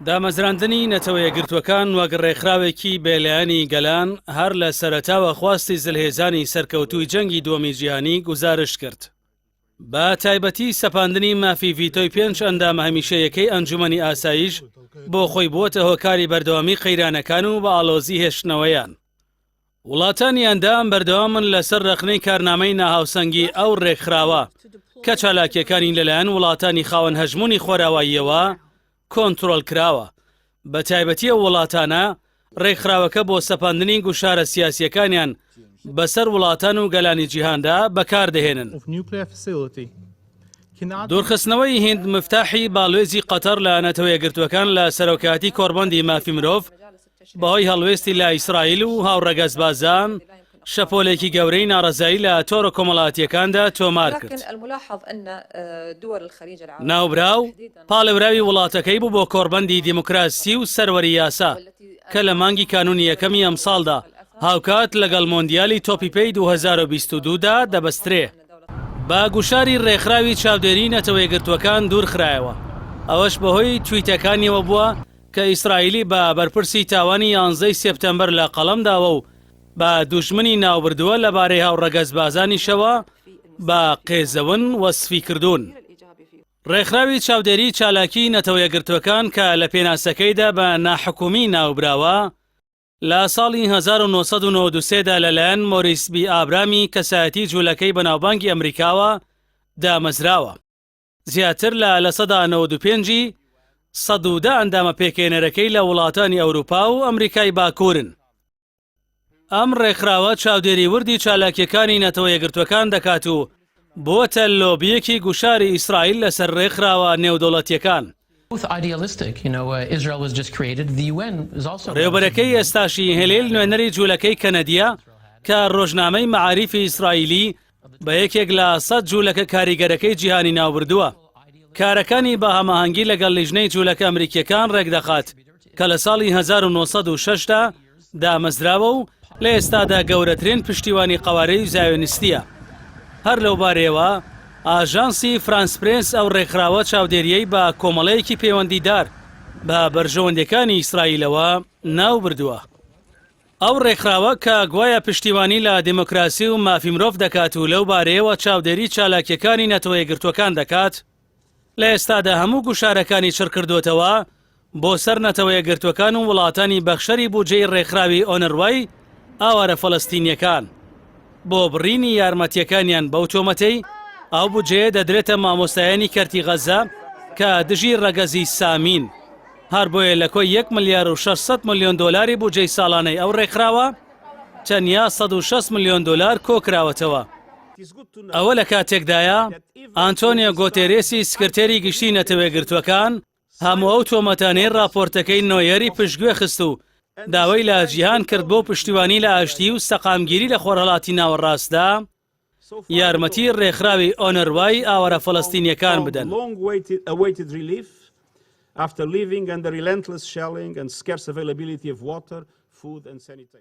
دامەزراندنی نەتەوە یەکگرتووەکان وەک ڕێکخراوێکی بێلایەنی گەلان هەر لە سەرەتاوە خواستی زلهێزانی سەرکەوتووی جەنگی دووەمی جیهانی گوزارشت کرد. بە تایبەتی سەپاندنی مافی ڤیتۆی پێنج ئەندامە هەمیشەیەکەی ئەنجومەنی ئاسایش بۆ خۆی بووەتە هۆکاری بەردەوامی قەیرانەکان و بە ئاڵۆزی هێشتنەوەیان. وڵاتانی ئەندام بەردەوامن لەسەر رەخنەی کارنامەی ناهاوسەنگی ئەو رێکخراوە کە چالاکیەکانی لەلایەن وڵاتانی خاوەن هەژموونی خۆراواییەوە کۆنترۆل کراوە، بە تایبەتی ئەو وڵاتانە رێکخراوەکە بۆ سەپاندنی گوشارە سیاسیەکانیان بەسەر وڵاتان و گەلانی جیهاندا بەکاردەهێنن. دوورخستنەوەی هیند مفتاحی باڵوێزی قەتەر لە نەتەوە یەکگرتووەکان لە سەرۆکایەتی کۆڕبەندی مافی مرۆڤ بەهۆی هەڵوێستی لە ئیسرائیل و هاوڕەگەزبازان شەپۆلێکی گەورەی ناڕەزایی لە تۆڕە کۆمەڵایەتییەکاندا تۆمار کرد. ناوبراو پاڵێوراوی وڵاتەکەی بوو بۆ کۆڕبەندی دیموکراسی و سەروەری یاسا کە لە مانگی کانوونی یەکەمی ئەمساڵدا هاوکات لەگەڵ مۆندیالی تۆپی پێی 2022 دا دەبەسترێ. بە گوشاری ڕێکخراوی چاودێری نەتەوەیەکگرتووەکان دوورخرایەوە، ئەوەش بەهۆی تویتەکانیەوە بووە کە ئیسرائیلی بە بەرپرسی تاوانی یانزەی سێپتەمبەر لە قەڵەم داوە و بە دوژمنی ناوبردووە، لەبارەی هاوڕەگەزبازانیشەوە بە قێزەون وەسفی کردوون. ڕێکخراوی چاودێری چالاکیی نەتەوە یەکگرتووەکان کە لە پێناسەکەیدا بە ناحکومی ناوبراوە، لە ساڵی 1993 دا لەلایەن مۆریس بی ئابرامی کەسایەتی جوولەکەی بەناوبانگی ئەمریکاوە دامەزراوە. زیاتر لە 95% ی 110 ئەندامە پێکهێنەرەکەی لە وڵاتانی ئەوروپا و ئەمریکای باکوورن. ئەم ڕێکخراوە چاودێری وردی چالاکییەکانی نەتەوە یەکگرتووەکان دەکات و بووەتە لۆبییەکی گوشاری ئیسرائیل لەسەر ڕێکخراوە نێودەوڵەتییەکان. ڕێوبەرەکەی ئێستاشی هێلیل نوێنەری جوولەکەی کەنەدییە کە ڕۆژنامەی مەعاریفی ئیسرائیلی بە یەکێک لە سەد جوولەکە کاریگەرەکەی جیهانی ناوبردووە. کارەکانی بە هەماهەنگی لەگەڵ لیژنەی جوولەکە ئەمریکییەکان ڕێکدەخات کە لە ساڵی 1906 دا دامەزراوە و لە ئێستادا گەورەترین پشتیوانی قەوارەی زایۆنیستییە. هەر لەوبارەیەوە ئاژانسی فرانس پرێس ئەو ڕێکخراوە چاودێرییەی بە کۆمەڵەیەکی پەیوەندیدار بە بەرژەوەندییەکانی ئیسرائیلەوە ناوبردووە. ئەو ڕێکخراوە کە گوایە پشتیوانی لە دێمۆکراسی و مافی مرۆڤ دەکات و لەو بارەیەوە چاودێری چالاکییەکانی نەتەوە یەکگرتووەکان دەکات، لە ئێستادا هەموو گوشارەکانی چڕکردووەتەوە بۆ سەر نەتەوە یەکگرتووەکان و وڵاتانی بەخشەری بودجەی ڕێکخراوی ئۆنروای ئاوارە فەلەستینییەکان بۆ بڕینی یارمەتییەکانیان بەو تۆمەتەی ئەو بودجەیە دەدرێتە مامۆستایانی کەرتی غەززە کە دژی ڕەگەزی سامین. هەر بۆیە لە کۆی یەک ملیار و 600 ملیۆن دۆلاری بودجەی ساڵانەی ئەو ڕێکخراوە تەنیا 160 ملیۆن دۆلار کۆکراوەتەوە. ئەوە لە کاتێکدایە ئانتۆنیۆ گۆتێرێسی سکرتێری گشتی نەتەوەیەکگرتووەکان هەموو ئەو تۆمەتانەی ڕاپۆرتەکەی نۆیەری پشتگوێ خست و داوای لە جیهان کرد بۆ پشتیوانی لە ئاشتی و سەقامگیری لە خۆرهەڵاتی ناوەڕاستدا یارمەتی ڕێکخراوی ئۆنەروای ئاوارە فەلەستینیەکان بدەن.